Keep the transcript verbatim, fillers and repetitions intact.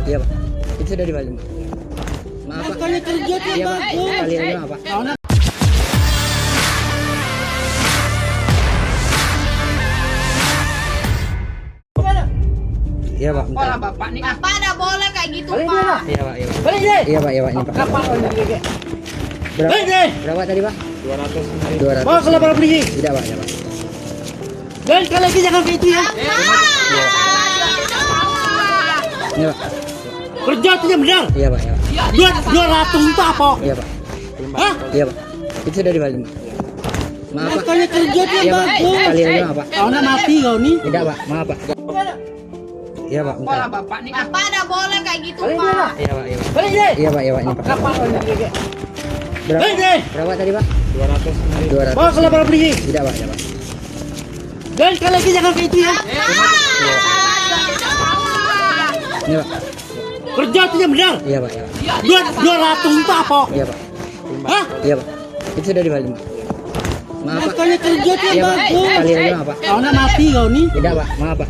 Iya, Pak. Itu sudah dibalik, Pak. Maaf, Pak. Bukannya kerja tuh. Iya, Pak. Bagus. Kali aja, Pak. Kau nak Iya, Pak. Bentar. Pola bapak nih. Bapak ndak boleh kayak gitu, Pak. Iya, Pak. Iya, Pak. Balik deh. Iya, Pak. Iya, Pak. Ini, Pak. Kapan kau ini, Pak? Berapa? Balik deh. Berapa tadi, Pak? Dua ratus. Dua ratus. Bawa ke lapor polisi. Tidak, Pak. Iya, Pak. Dan sekali lagi jangan kayak itu ya. Iya, Pak. Iya, Pak. Kerja tuh yang benar. Iya, Pak. Iya, Pak. Dua, dua ratus itu apa? Iya, Pak. Hah? Iya, Pak. Itu sudah dibalik, Pak. Maaf, Pak. Makanya kerja tuh yang bagus. Iya, Pak. Kali aja, Pak. Kau nak mati kau nih. Tidak, Pak. Maaf, Pak. Iya, Pak. Bentar. Pola bapak nih. Bapak ndak boleh kayak gitu, Pak. Iya, Pak. Iya, Pak. Balik deh. Iya, Pak. Iya, Pak. Ini, Pak. Kapan kau ini, Pak? Berapa? Balik deh. Berapa tadi, Pak? Dua ratus. Dua ratus. Bawa ke lapor polisi. Tidak, Pak. Iya, Pak. Dan sekali lagi jangan kayak itu ya. Iya, Pak. Ini, Pak. Kerja tuh yang benar. Iya, Pak. Iya, Pak. Dua, dua ratus itu apa? Iya, Pak. Hah? Iya, Pak. Itu sudah dibalik, Pak. Maaf, Pak. Makanya kerja tuh yang bagus. Iya, Pak. Kali aja, Pak. Kau nak mati kau nih. Tidak, Pak. Maaf, Pak.